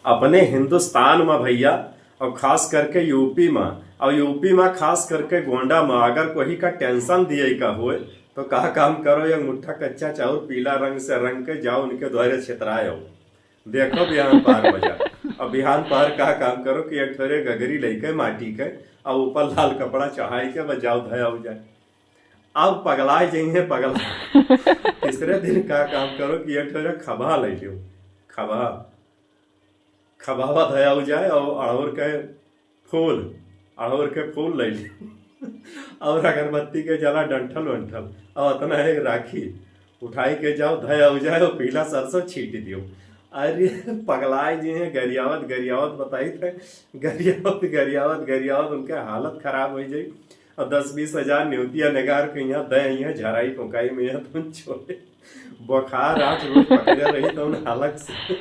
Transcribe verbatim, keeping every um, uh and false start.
अपने हिंदुस्तान मा भइया, और खास करके यूपी मा, और यूपी मा खास करके गोंडा मा अगर कोई का टेंशन दिए का होए, तो का काम करो, एक मुट्ठा कच्चा चाउर पीला रंग से रंग के जाओ उनके द्वारे छितराए आओ। देखो बिहान पहर मजा। अब बिहान पहर का काम करो कि एक ठोरे गगरी लइके माटी के, और ऊपर लाल कपड़ा चढ़ाई के बस जाओ धया हो जाए। अब पगलाए जइहे पगला। तीसरे दिन का काम करो कि एक ठोरे खबा ले लियो। खबा, खबावा धया हो जाए और अड़हुल के फूल, अड़हुल के फूल ले लियो। और अगरबत्ती के जला डंठल वंठल, और अतना एक राखी उठाई के जाओ, धया हो जाए और पीला सरसों छीट दियो। अरे पगलाए जइहे, गरियावत गरियावत बताई थे, गरियावत गरियावत गरियावत उनके हालत खराब हो जाई। और दस बीस हजार न्योतिया नगार के यहाँ दे, यहाँ झराई फुकाई में यहाँ तुम छोड़े। बुखार आज रोज पकड़े रही तो उन हालत से।